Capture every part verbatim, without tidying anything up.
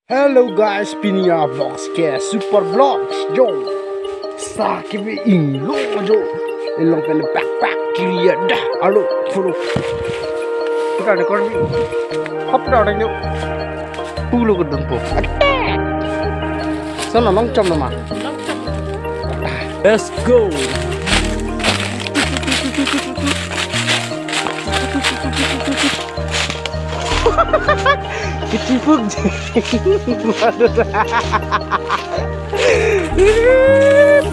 Hello guys, pini a vlogs ke Super Vlogs jo. Sa ke bi inglo jo. Ilong pen backpack clear dah. Alo, follow. Kita ada korbi. Hop dah ada jo. Pulo ke dumpo. Attack. Sana long chom nama. Let's go. Kechipuk je.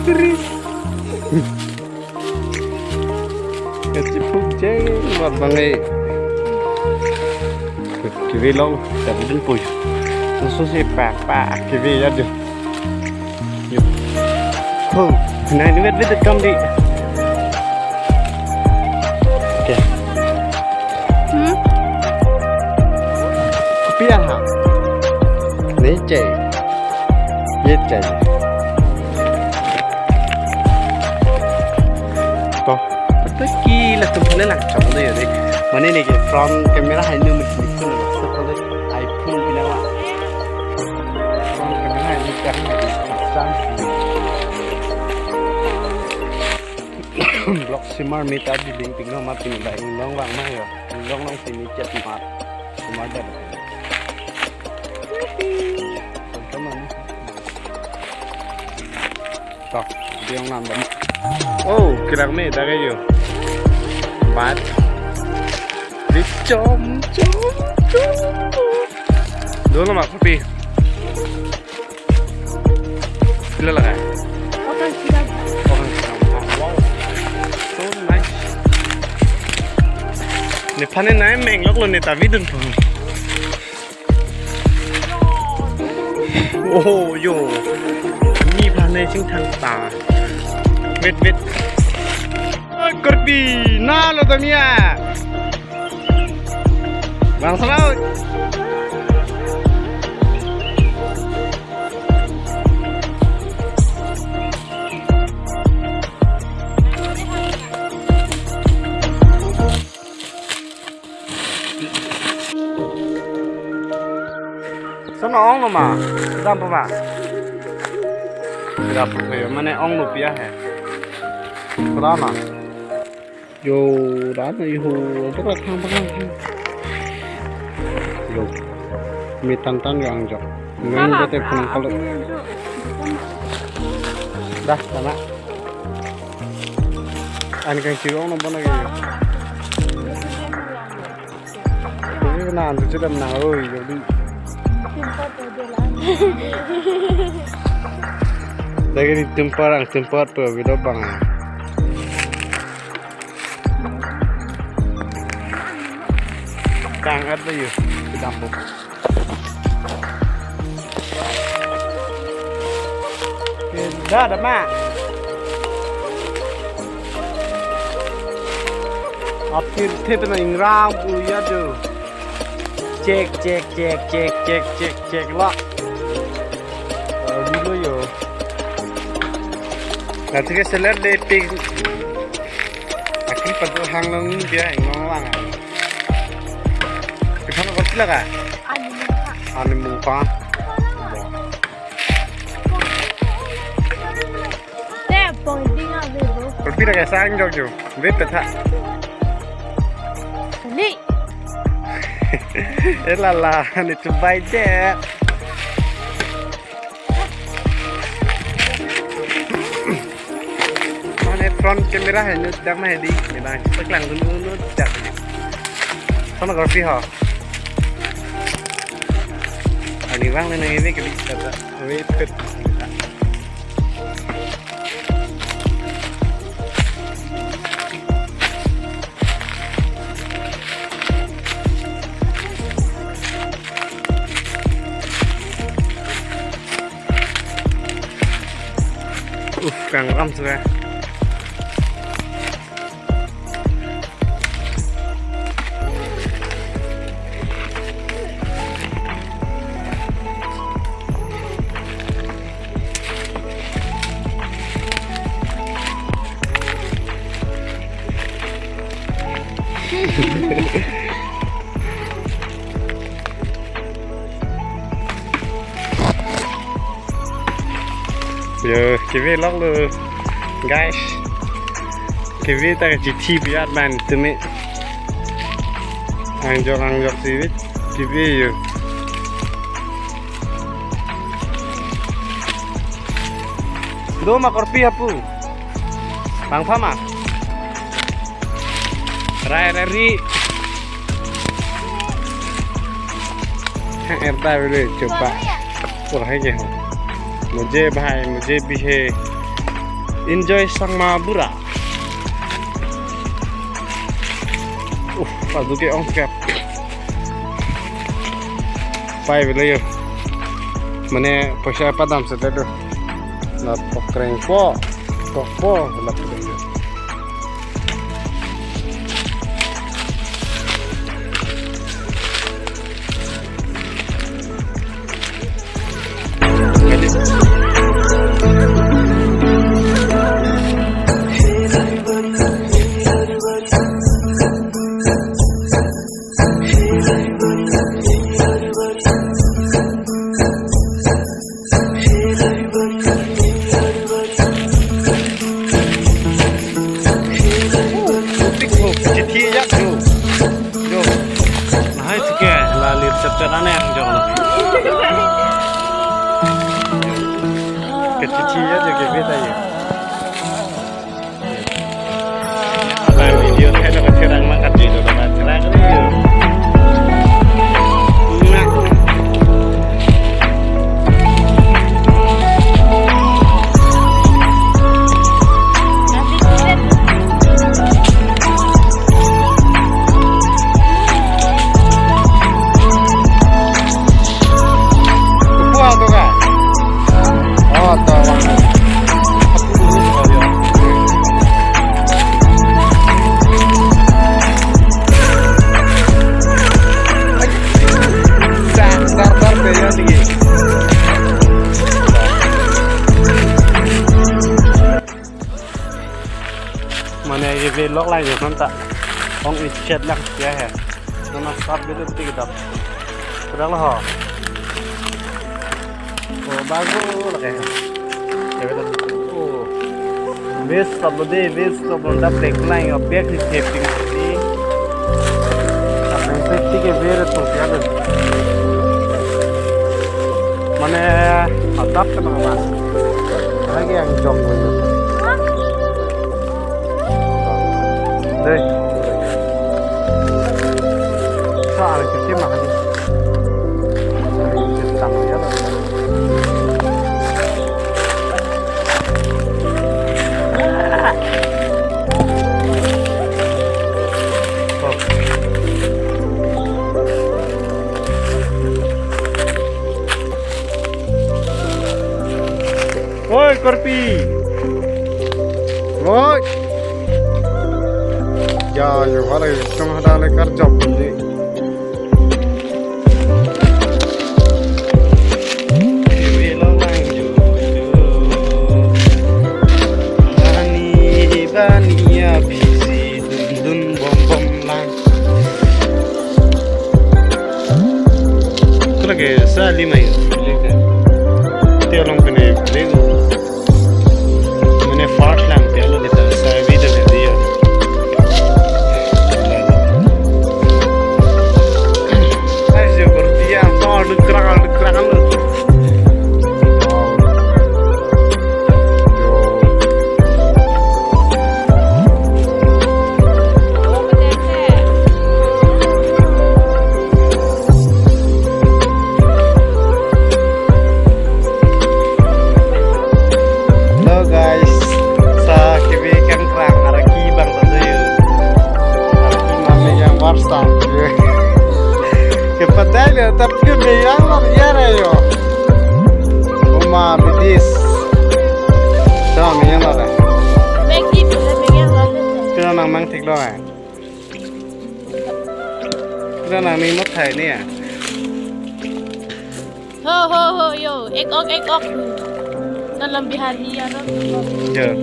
Tri. Kechipuk je, mat bang e. Keve long, tapi dun pui. Susu si pak pak keve ya deh. Yo. Ho, nai ni vet vet kam di. Oke. Hmm? Kopi aha? Ni che. Ye che. To. Peki latum pale lang chom do yo de. Mane ne ke front camera hai nu mit mit kun. IPhone pinawa. Vlog simar mita di ding ping no ma pini ba inglong vang ma yo. Inglong long pini chat ma. Simar da. Tonton ma ni. To, diong nam dam. Oh, kirang me da kayo. Bat. Di chom chom chom. Dolo ma kopi. Pila laka? Okan sirap. Okan sirap. Wow. So nice. Ne phane nai menglok lo ne ta vidun po. Oh yo. Ni phane sing thang ta. Wait, wait. Korbi na lo tamia. Bang Selaut. Sana ong lo ma? Sedang apa ma? Sedang apa ya? Mana ong lo pia hai? Sana. Yo, ran yo, bak thang bak thang. Yo, mi tan tan yo angjok. Main bete phone kalau. Dah, sama. An kang chirong no bona ke. Ini na antu chedam na oi, yo di. Lagi di tempat ang tempat pe video bang. Kang at ba yo, dampok. Dah, dah ma. Apir the pena ingrang pu ya tu. Cek, cek, cek, cek, cek, cek, cek lo. Oh, di lo yo. Nanti ke seller de ping. Akin padu hang long dia ingrang lang. Kipan ko sila ka? Ani mungka. Ani mungka. Te pointing ave bo. Kopi ra kaisa angjok jo. Ve petha. Kali. Eh la la, ni tu bai je. Mane front camera hai nu dak ma hai di. Ni bang, paklang dun dun dun dak. Sana kopi ho. Ani bang ni nang ini kali kata. Ve pet. Uf, kang ram sudah. Yo, keve lok lo, guys. Keve ta kachithi biat ban tumi. Angjok angjok si keve yo. Do ma korpi hapu. Bang pha ma. Rai rai ri. Erta bele coba. Wah, hai ke ho. Mujhe bhai, mujhe bhi hai. Enjoy sangma bura. Uh, padu ke ong kap. Pai bele yo. Mane poisa padam seta do. Na pokreng po. Pok po. La pokreng. Chithi ya jo. Jo. Nahai thike la lir chap chap ane ang jong lo. Ke chithi ya jo keve ta ye. Apa video thailo kacherang mangkat video ta cherang ni. Nah. Kupu ato ka? Oh, to, wang. Sa, sa, sa, sa, ya, sige. Mane ye ve lok lang yo nonta. Ong ichet lang ya he. Nona sap bele beti kedap. Kedap lo ho. Oh, bagus lagi. Ya betul. Oh. Waste stop lo de, waste stop lo, dap lek lang yo, bag ni theping ni. Dap lek safety ke very to ya lo. Mane, atap ke nama. Lagi yang jong lo. Dei. Sa ari kiti makan. Ari kiti tang ya. Oh. Oi, korpi. Oi. Ya, yo, hala, yo, tong hada le kar jop ni. Bani, bani, ya, pisi, dun, dun, bom, bom, lang. Kula ke sa lima yo. Te along pene lego. Mane first lang te alo kita sa video de dia. Ay, yo, berdia, to, dukrak, dukrak, alo. Hello guys, sa kebe kangkrang araki bang tado yo. Araki mame yang warsta. Kepatai le tap ke meyang lam ya ra yo. Oma bidis. Sa meyang lam. Bek di pula meyang lam. Kena nang mang thik lo ai. Kena nang ni mot thai ni ya. Ho, ho, ho, yo. Ek ok, ek ok. Dalam Bihari ya, no? Ya.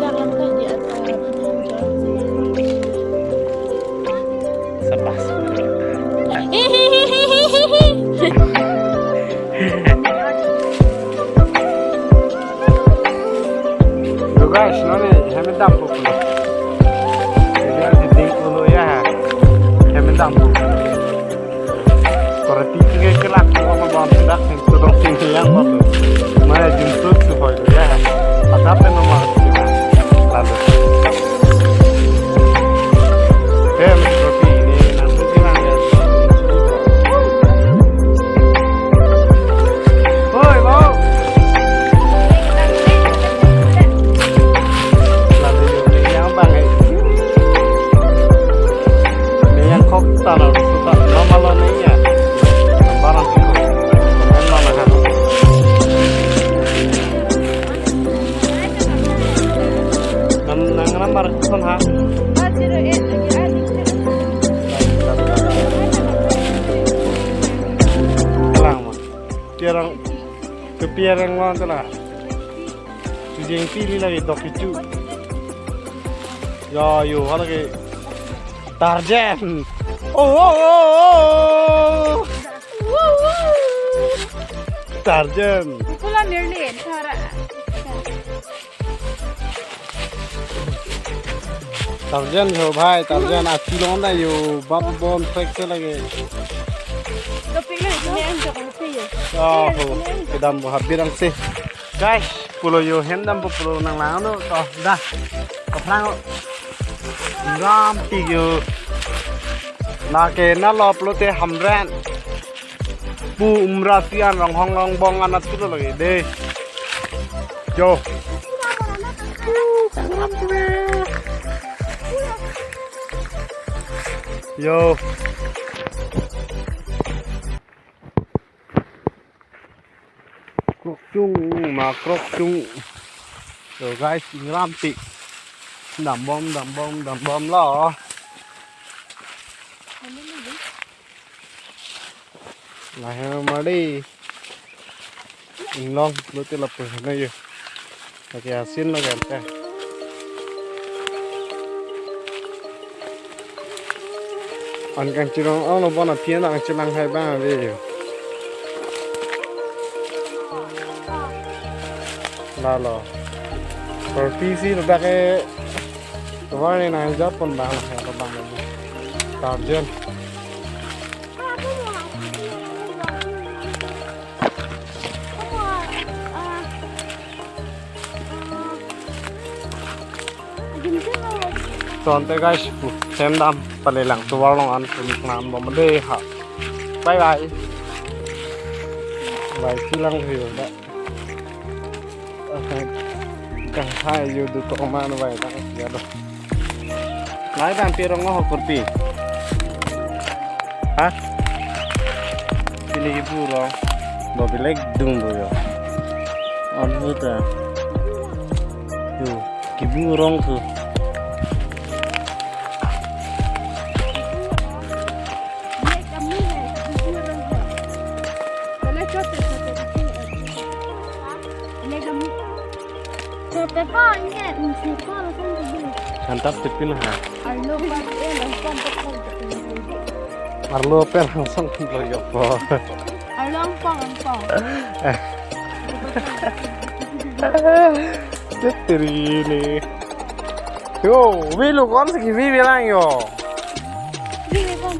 Dalam kerja atau Sabas. Hihihihihihi. Berarti juga kelak kalau mau bawa hendak, yang sudah sini yang baru. Mana jumpa tuh, hoi, ya. Ada apa nama? Lalu. Eh, seperti ini, nanti bilang ya. Hoi, mau. Lalu, yang bang, eh. Ini yang kok tanah, suka nama lo nih ya. Barang itu. Main mana, ha? Nang, nang, nang, mar, son, ha? Kelang, ma. Piarang, ke piarang lo, telah. Sujeng pili lagi dok itu. Ya, yo, halake. Tarjen. Oh, oh, oh, oh. Tarjen. Pula nirli, thara. Tarjen ho bhai, Tarjen asilon da yo, bab bon frek se lage. Dopik le, ini ang jok lupi ya. Oh, ho. Kedam bo habirang se. Guys, pulo yo hem dam pu pulo nang lang no to da. Kaplang. Ram pi yo. Na ke na lo pulo te Hamren. Pu umra sian rong hong long bong anat pulo lagi de. Yo. Yo. Krok chung, ma krok chung. So guys, ingram tik. Dam bom, dam bom, dam bom lo. Lahai mari. Inglong, lote lapu na yo. Lake asin lake ante. An kangchirong ong lo bon aphi an kangchilang hai bang ave yo. Lalo. Por P C lo dak ke. Tovar ne nang japon bang hai bang. Tarjen. Tonte guys, pu, hem dam pale lang tovar along an pu nam bom de ha. Bye bye. Bye, silang video da. Kang hai yo du to man bye da ya do. Lai bang pi rong ho kurpi. Ha? Pini kipu rong. Bo bilek dung do yo. On huta. Tu, kipu rong tu. Chote pa, ini, ini pa, langsung ke dulu. Santas tipin ha. Arlo pa, eh, langsung ke dulu. Arlo pa, langsung ke dulu, ya, po. Arlo ang pa, ang pa. Cetri ini. Yo, wi lo kon segi wi bilang yo. Ini, Bang.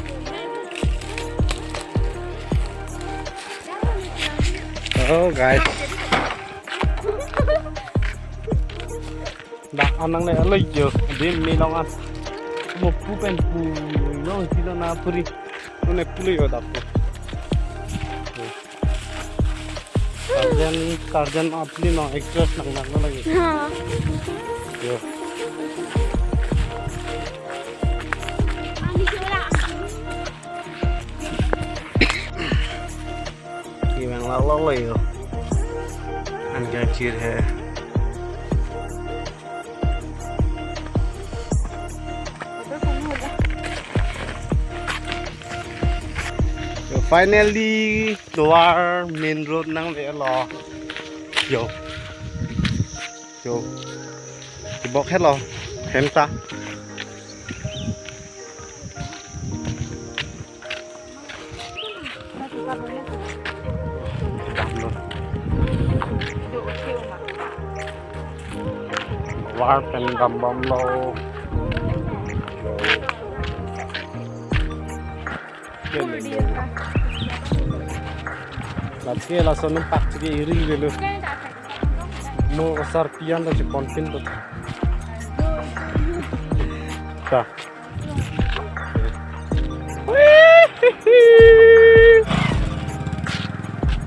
Oh, guys. Dak anang le aloy yo, dim ni long an. Mo pu pen pu long silo na puri. Nune pulo yo dak pu. Tarjen, Tarjen apni no actress nang nang lagi. Ha. Yo. Ini memang lalo lo yo. An kangchir hai. So finally, tovar main road nang le lo. Yo. Yo. Kibok helo. Hem ta. Tovar pen dam bom lo. Lake lason nang pak chike iri velo. Mo asar pian ta chepon pin to. Ta.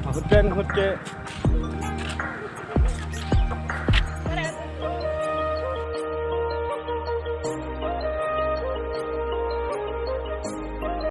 Ahut pen ahut ke.